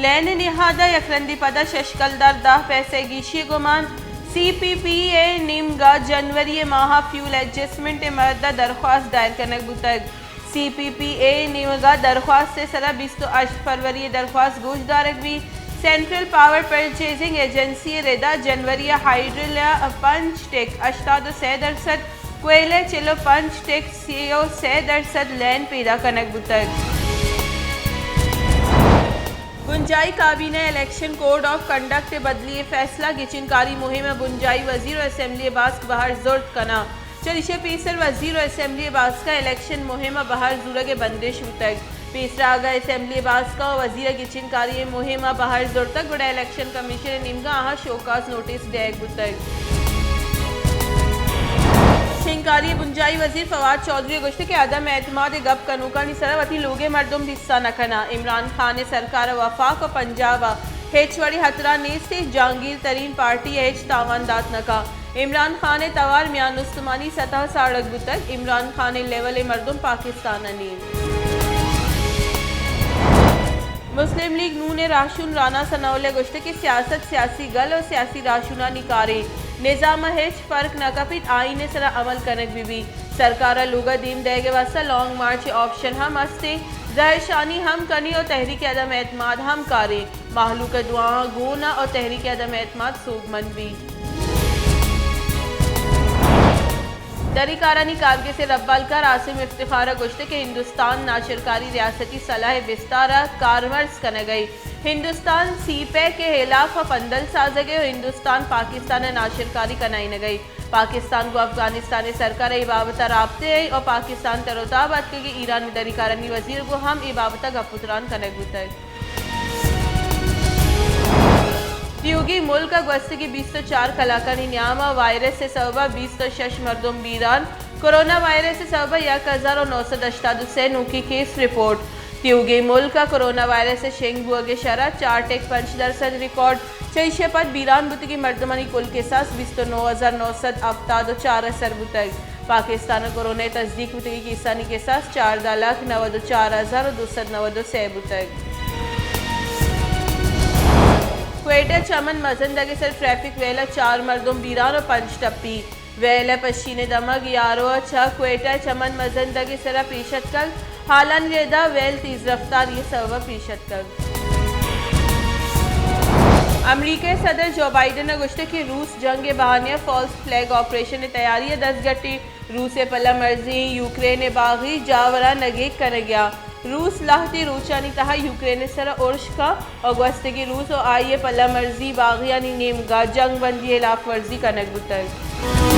لین ءِ نہاد ءَ یک رندے پدا شش کلدار دہ پیسہ گیشی ءِ گمان، سی پی پی اے ءِ نیمگ ءَ جنوری ءِ ماہ ءَ فیول ایڈجسٹمنٹ ءِ مرد ءَ درخواست دائر کنگ بوتگ۔ سی پی پی اے ءِ نیمگ ءَ درخواست ءِ سرا بیست ءُ ہشت فروری ءَ درخواست گوش دارگ بیت۔ سینٹرل پاور پرچیزنگ ایجنسی ءِ ردا جنوری ءَ ہائیڈرل ءَ پنچ ٹک ہشتاد ءُ سے درسد، کوئلہ ءَ چل ءُ پنچ ٹک سی ءُ سے درسد لین پیدا کنگ بوتگ۔ بنجاہی کابینہ ءِ الیکشن کوڈ آف کنڈکٹ ءِ بدلی ءِ فیصلہ، گچین کاری مہم ءَ بنجاہی وزیر ءُ اسمبلی ءِ باسک بہر زرت کناں۔ چریشی ءَ پیسر وزیر ءُ اسمبلی ءِ باسک ءَ الیکشن مہم ءَ بہر زورگ ءِ بندش بوتگ۔ پیسرا اگاں اسمبلی ءِ باسک ءَ وزیر ءَ گچین کاری ءِ مہم ءَ بہر زرتگ، گڑا الیکشن کمیشن ءِ نیمگ ءَ آہاں شوکاز نوٹس دئیگ بوتگ۔ شنگکاری ءِ بنجاہی وزیر فواد چوہدری ءَ گوشتگ کہ عدم اعتماد ءِ گپ کنوکانی سرا وتی لوگ ءِ مردم بیسہ نہ کناں۔ عمران خان ءِ سرکار ءَ وفاق ءُ پنجاب ءَ ہچ وڑیں ہترہ نیست، جہانگیر ترین پارٹی ءَ ہچ تاوان دات نہ کنت۔ عمران خان ءِ توار میان استمانی سطح ءَ ساڑگ بوتگ، عمران خان ءِ لیول ءِ مردم پاکستان ءَ نی انت۔ مسلم لیگ نون ءِ راہشون رانا ثناء اللہ ءَ گوشتگ کہ سیاست سیاسی گل ءُ سیاسی راہشونانی کارے، نظام ءَ ہچ فرق نہ کپیت، آئین ءِ سرا عمل کنگ بہ بیت۔ سرکار ءَ لوگ ءَ دیم دئیگ ءِ واستہ لانگ مارچ ءِ آپشن ہم است انت، زہرشانی ہم کنی ءُ تحریک عدم اعتماد ہم کاریں۔ مہلوک ءِ دعاہاں گون ءُ تحریک عدم اعتماد سوبمند بیت۔ دری کارانی کارگس ءِ ربالکار عاصم افتخار ءَ گوشتگ کہ ہندوستان ناشرکاری ریاستی سلاہ ءِ بستار ءَ کارمرز کنگ ءَ انت۔ ہندوستان سی پیک ءِ ہلاپ ءَ پندل سازگ ءَ انت ءُ ہندوستان پاکستان ءَ ناشرکاری کنائینگ ءَ انت۔ پاکستان گوں افغانستان ءِ سرکار ءَ اے بابت ءَ رابطہ ءَ انت ءُ پاکستان تر ءُ تاب اتکگ ءُ ایران ءِ دری کارانی وزیر ءَ گوں ہم اے بابت ءَ گپ ءُ تران کنگ بوتگ۔ تیوگیں ملک ءَ گوستگیں بیست ءُ چار کلاکانی نیام ءَ وائرس ءِ سبب ءَ بیست ءُ شش مردم بیران، کرونا وائرس ءِ سبب ءَ یک ہزار ءُ نو سد ہشتاد ءُ سے نوکیں کیس رپورٹ۔ تیوگیں ملک ءَ کرونا وائرس ءِ شنگ بوگ ءِ شرح چار ٹک پنچ درسد ریکارڈ۔ چہ ایشی ءَ پد بیران بوتگیں مردمانی کل کساس بیست ءُ نو ہزار نو سد ہفتاد ءُ چار ءَ سر بوتگ۔ پاکستان ءَ کرونا ءِ تصدیق بوتگیں کیسانی کساس چاردہ لکھ نود ءُ چار ہزار ءُ دو سد نود ءُ سے بوتگ۔ کوئٹہ ءِ چمن مزندگ ءِ سر ٹریفک ویل ءَ چار مردم بیران ءُ پنچ ٹپی۔ ویل ءِ پشین ءِ دمگ یارو ءَ چہ کوئٹہ ءِ چمن مزندگ ءِ سرا پیش اتکگ۔ ہالانی ردا ویل تیز رفتاری ءِ سبب ءَ پیش اتکگ۔ امریکہ ءِ صدر جو بائیڈن ءَ گوشتگ کہ روس جنگ ءِ بہانے ءَ فالس فلیگ آپریشن ءِ تیاری ءَ دزگٹی۔ روس ءِ پلہ مرزی یوکرین ءِ باغی جاوراں نگیگ کنگ ءَ۔ روس لہتے روچانی تہا یوکرین ءِ سرا ارش کن ءُ گوستگیں روز ءُ آئی ءِ پلہ مرزی باغیانی نیمگا جنگ بندی ءِ ہلاپ ورزی کنگ بوتگ۔